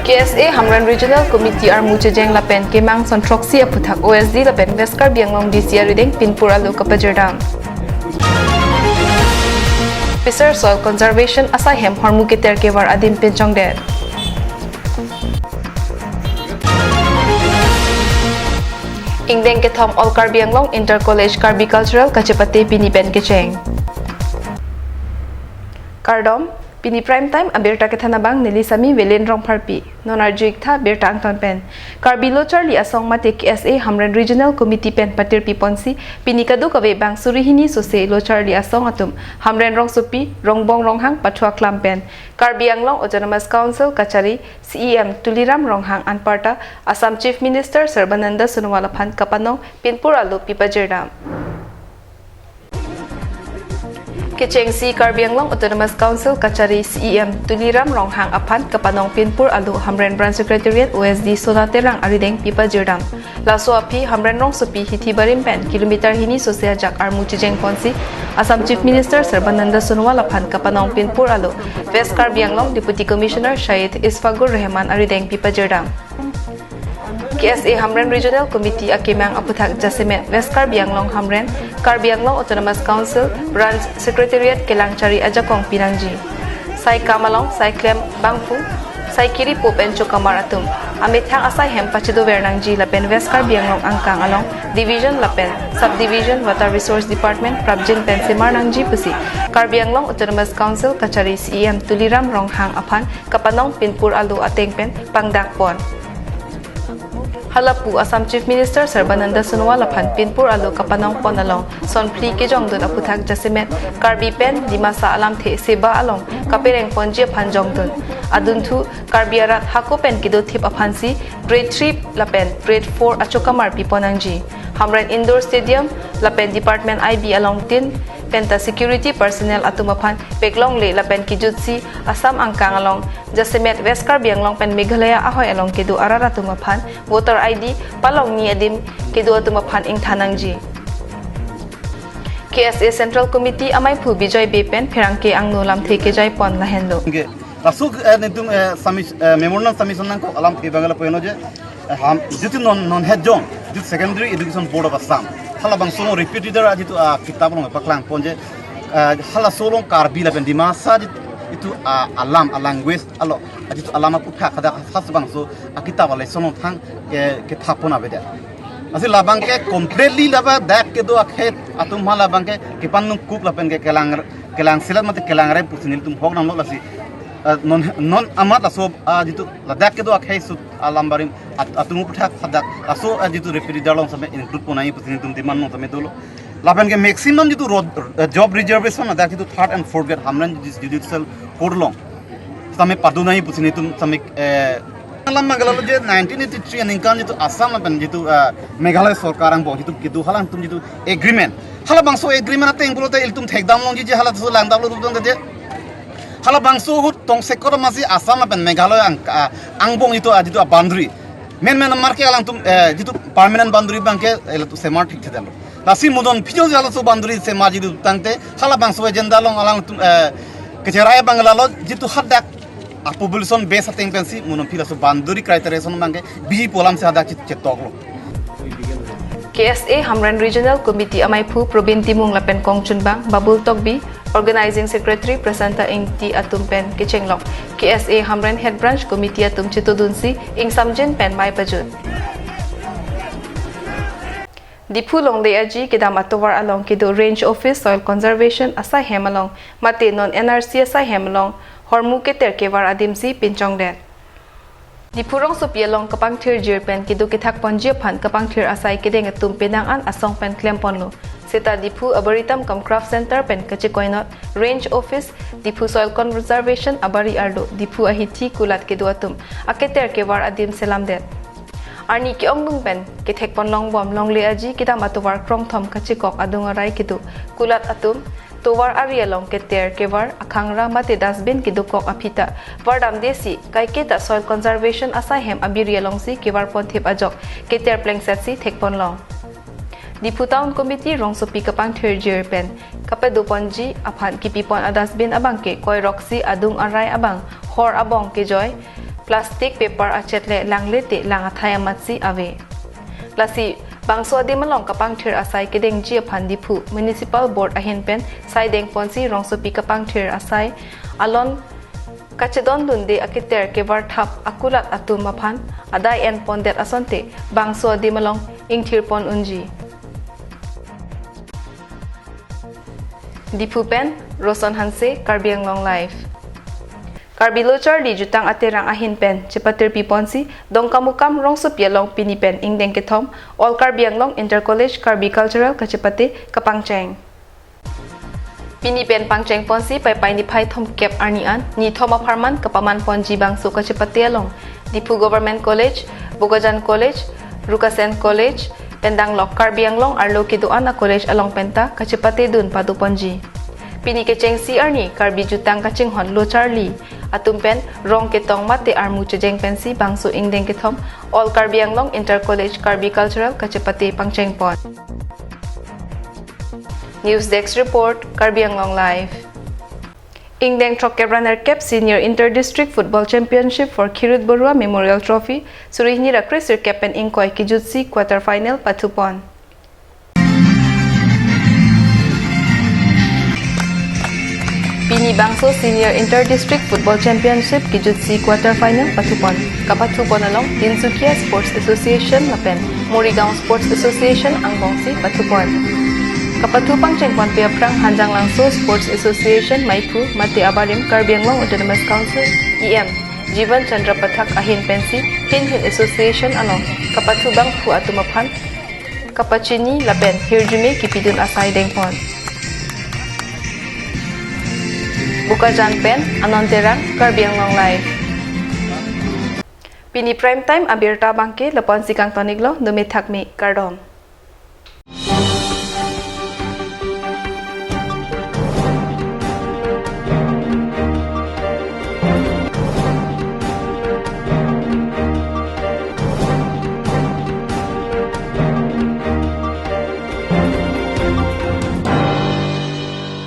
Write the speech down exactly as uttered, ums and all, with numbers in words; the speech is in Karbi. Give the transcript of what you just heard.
K S A Hamren Regional Committee armu chejeng lapen kemang son throksi aphuthak O S D lapen West Karbi Anglong D C arideng pinpur alo kapajirdam. Officer Soil Conservation asai hem hormu keter kevar adim pinchongdet. Ingdeng kethom All Karbi Anglong Inter College Karbi Cultural kachepate pini pen kecheng. Kardom, pini Prime Time abirta kethan abang neli Sami Velen Rongpharpi. Non arju-ik tha birta angton pen. Karbi Lo Charli Asong mate K S A Hamren Regional Committee pen patirpi ponsi pini kadokave bang suri hini sose Lo Charli Asong atum Hamren rongsopi Rongbong Ronghang pathu aklam pen Karbi Anglong Autonomous Council kachari C E M Tuliram Ronghang anparta Assam Chief Minister Sarbananda Sonowal aphan kapanong pinpur alo pipajirdam. Kechengsi Karbi Anglong Autonomous Council kachari C E M Tuliram Ronghang aphan kapanong pinpur alo Hamren Branch Secretariat O S D Sona Terang arideng pipajirdam. Laso aphi Hamren rongsopi Hithi Barim pen kilometer hini sose ajak armu chejeng ponsi Assam Chief Minister Sarbananda Sonowal aphan kapanong pinpur alo West Karbi Anglong Deputy Commissioner Shahid Isfagur Rahman arideng pipajirdam. K S A Hamren Regional Committee akemang aphuthak jasemet West Karbi Anglong Hamren, Karbi Anglong Autonomous Council Branch Secretariat kelang chari ajakong pinangji. Sai kam along, sai klem bangphu, sai kiripo pen chokamar atum amethang asai hem pachidover nangji lapen West Karbi Anglong angkang along Division lapen Subdivision Water Resource Department prapjin pen semar nangji pusi Karbi Anglong Autonomous Council kachari C E M Tuliram Ronghang aphan kapanong pinpur alo ateng pen pangdak pon. Halapu Assam Chief Minister Sarbananda Sonowal aphan pinpur alo kapanong pon along son phli kejongdun aphuthak jasemet Karbi pen Dimasa alamthe seba along kapereng ponji aphan jongdun. Adunthu Karbi arat hako pen kedothip aphansi Grade three lapen Grade four achokamar pipon nangji. Hamren Indoor Stadium lapen Department I B along tin penta security personnel atum aphan peklongle lapen kejutsi Assam angkang along jasemet West Karbi Anglong pen Meghalaya ahoi along kedo arat atum aphan voter I D palongni adim kedo atum aphan ingthan nangji. K S A Central Committee amaiphu Bijoy Bey pen pherangke angno lamthe kejai pon lahenlo. Ke, laso, eh, netum, eh, submis-, eh, memorandum submission nangkok alam ke bangala pono je, eh, ham, jitu non, non head jong, jitu Secondary Education Board of Assam. Halabangso repeat reader ajitu, ah, kitab along paklang pon je, eh, halaso along Karbi lapen Dimasa jit-, itu, ah, alam, a language alo, ajitu alam aphuthak hadak hasbangso, ah, kitab alai sono thang ke, kethap pon avedet. Lasi labang ke completely laba dak kedo akhei atum halabang ke kepanung kup lapen ke kelang, kelang selat mate kelang rem pusi nelitum hok nanglo lasi, eh, non, non amat laso, ah, jitu ladak kedo akhei sut alam barim at-, atum aphuthak hadak laso, ah, jitu repeat reader along same include pon nangji pusi nelitum demand along same dolo. Lapen ke maximum jitu road, eh, job reservation ladak jitu third and fourth grade Hamren Judicial Court along same padu nangji pusi nelitum same, eh, alam bangala lo je nineteen eighty-three aningkan jitu Assam lapen jitu, ah, Meghalaya sorkar angbong jitu kedo halangtum jitu agreement. Halabangso agreement ateng pulote ilitum thekdam longji je halaso langdam lo rutang je. Halabangso ahut tongsekot masi Assam lapen Meghalaya ang, ah, angbong jitu, ah, jitu, ah, boundary. Men men amar ke alangtum, eh, jitu permanent boundary abang ke, eh, latum semar thik thedam lo. Lasi mo donphi jongsi halaso boundary semar jitu tangte halabangso agenda along alangtum, eh, kecherai bangala lo jitu hadak a population base ateng pensi mo donphi laso boundary criteria son abang ke bihi pu alamsi hadak chit chetok lo. K S A Hamren Regional Committee amaiphu Probin Timung lapen kongchunbang Babul Tokbi, Organizing Secretary Prasanta Ingti atum pen kechenglok K S A Hamren Head Branch Committee atum chetodunsi ingsamjin pen mei pajut. Diphu longle aji kedam atovar along kedo Range Office Soil Conservation asai hem along mate non N R C asai hem along hormu keter kevar adimsi pinchongdet. Diphu rongsopi along kapangthir jir pen kedo kethak ponji aphan kapangthir asai kedeng atum penang an asong pen klem ponlo. Seta Diphu Arboretum cum Craft Center pen kachekoinot Range Office, Diphu Soil Conservation abari arlo, Diphu ahithi kulat kedo atum aketer kevar adim selamdet. Arni ke-ongdung pen kethek pon longbom longle aji kedam atovar krongthom kachekok adung arai kedo kulat atum tovar ari along keter kevar akhangra mate dustbin kedokok aphi ta vardamdesi kaiketa soil conservation asai hem abiri alongsi kevar ponthip ajok keter plengsetsi thek ponlong. Diphu Town Committee rongsopi kapangthir jir pen kapado ponji aphan kipi pon a dustbin abang ke koiroksi adung arai abang hor abong kejoi Plastic, paper achet le langle te lang athai amatsi ave. Lasi bangso adim along kapangthir asai kedengji aphan Diphu Municipal Board ahin pen sai dengponsi rongsopi kapangthir asai alon kachedondunde aketer kevarthap akulat atum aphan adai enpondet asonte bangso adim along ingthirpon unji. Diphu pen Roson Hanse, Karbi Anglong Live. Karbi Locharli Jutang Aterang ahin pen chepatirpiponsi Dongkamukam rongsopi along pini pen ingdeng kethom All Karbi Anglong Inter College Karbi Cultural kachepate kapangcheng. Pini pen pangchengponsi Paipai niphai thomkep arni an nithom apharman kapamanponji bangso kachepate along Diphu Government College, Bokajan College, Rukasen College, pen danglok Karbi Anglong arlo kedo-an a-college along penta kachepatedun padoponji. Pini kechengsi arni Karbi Jutang kachinghon Locharli atum pen rong ketong mate armu chejeng pensi bangso ingdeng kethom All Karbi Anglong Inter College Karbi Cultural kachepate pangchengpon. News Desk Report, Karbi Anglong Live. Ingdeng throkkep ra nerkep Senior Inter District Football Championship for Khirut Borua Memorial Trophy suri hini ra kre sirkep pen ingkoi kijutsi quarter final pathupon. Pini bangso Senior Inter District Football Championship kijutsi quarter final pathupon. Kapathupon along Tinsukia Sports Association lapen Morigaon Sports Association angbongsi pathupon. Kapathu pangchengponpe aphrang Hanjanglangso Sports Association maiphu mate abarim Karbi Anglong Autonomous Council E M Jivan Chandra Pathak ahin pensi hin hin association along kapathu bangphu atum aphan kapachini lapen hirjume kipidun asai dengpon. Bokajan pen Anand Terang, Karbi Anglong Live. Pini prime time abirta abangke lapu-ansi kangtoniklo, dome thakme, kardom.